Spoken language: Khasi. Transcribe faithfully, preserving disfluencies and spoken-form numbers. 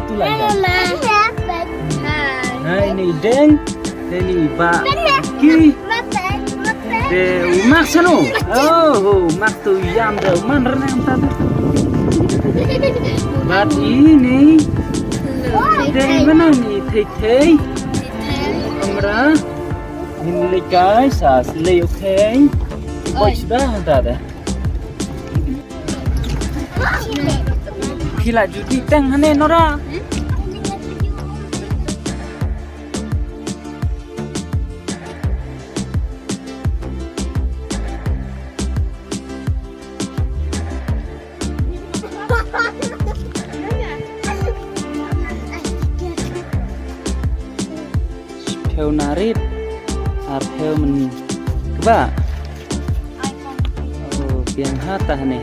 Tu la ïa. Hai, ni deng. Te ni ba. Ki. Te u mak sano. Oh, u mak tu ïam de u man rnang ta. Bat ini. Te mana ni thei thei. Kamera. Ni lei guys, sa lei okay. Boy sudah ta da. Phi la ju dih teng hangne Nora. Phew narit, ar phew myn kba. Oh, biang ha ta hangne.